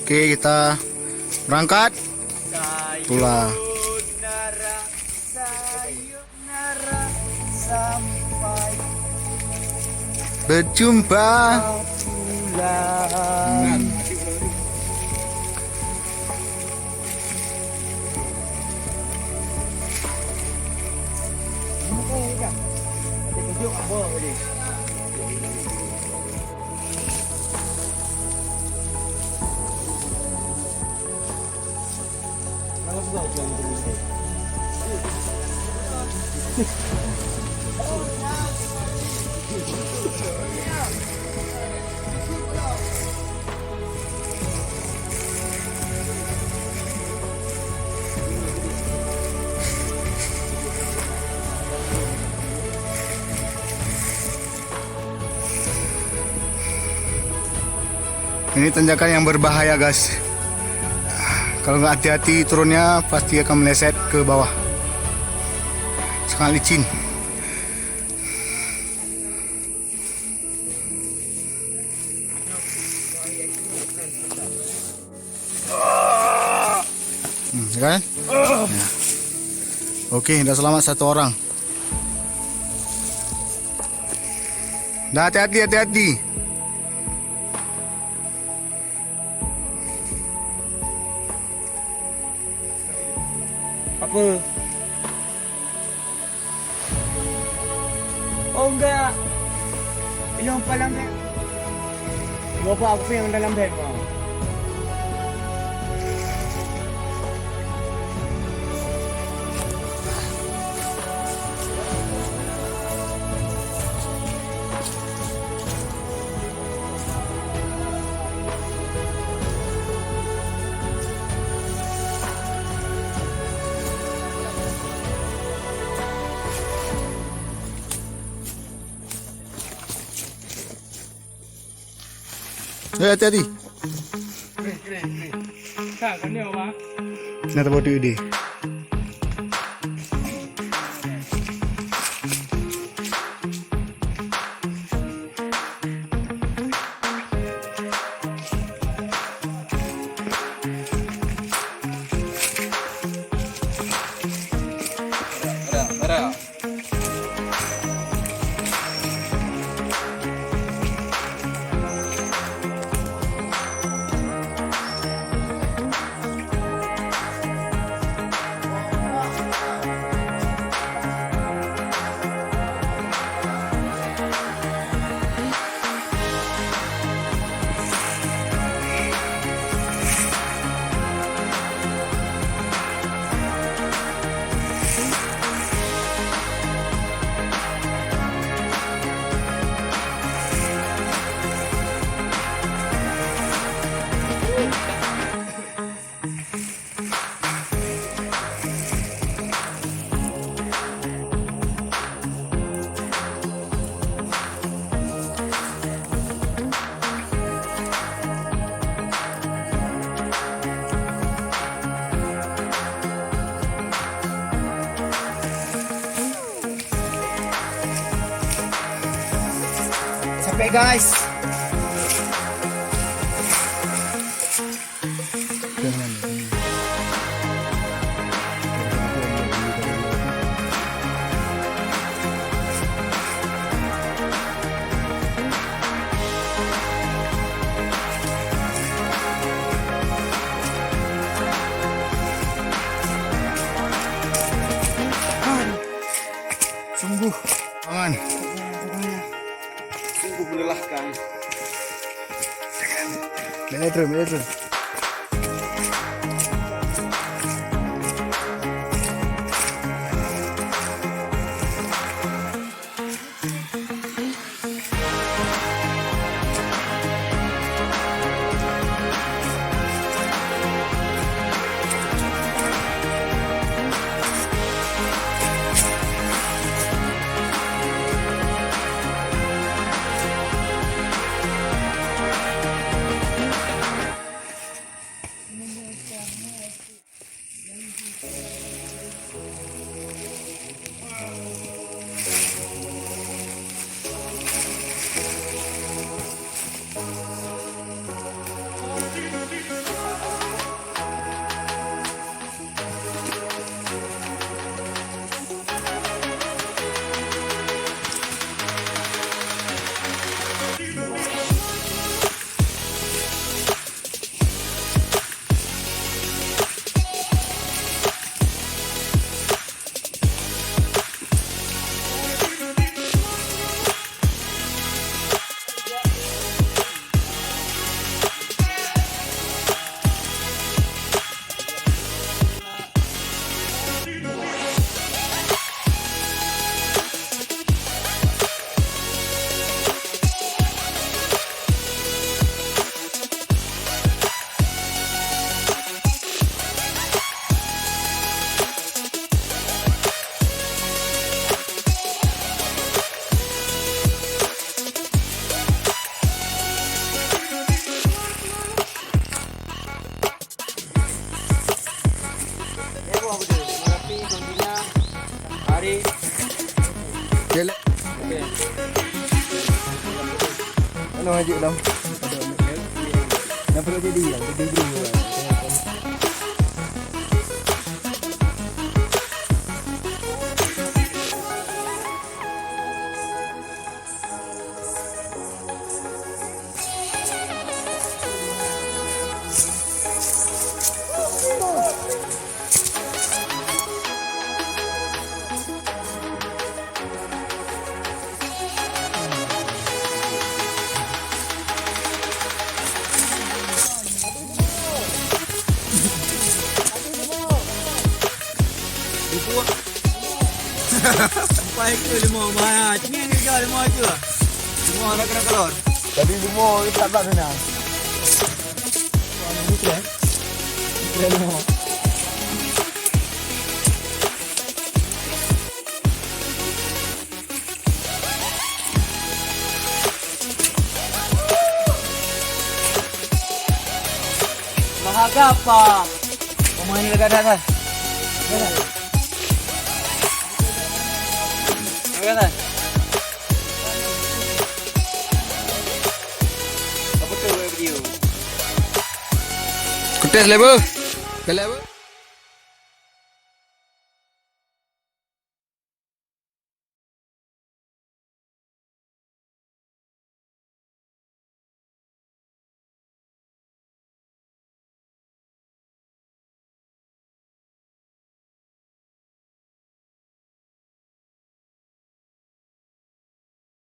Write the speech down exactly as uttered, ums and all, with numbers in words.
Oke, kita berangkat. Pula. Berjumpa. Ini tanjakan yang berbahaya, guys. Kalau nggak hati-hati turunnya, pasti akan meleset ke bawah. Sangat licin. Hmm, ya kan? Ya. Oke, udah selamat satu orang. Dah, hati-hati, hati-hati. Apa? Oh, enggak. Yang paling bag. Bapak aku yang dalam bag, Bang. Eh, hati-hati. Kréh, kréh, kréh. Ka, ka nyoe, Bang. Nah, teubodeu deh. Bara, bara. Capek, guys. Sungguh. Aman. Sungguh melelahkan. Beda terus, beda terus. Okey, le-, okey. Mana maju dah? Dah perlu jadi ya, jadi guru. Empat ekor limau, bahaya. Cemil ni kau limau ekor. Limau nak kena keluar. Tadi limau empat belas sana. Wah, ni kira. Kira limau. Mahaga apa? Pemain ni dekat atas. Dekat atas. Dekat atas. Apa tu video? Kutes level. Level.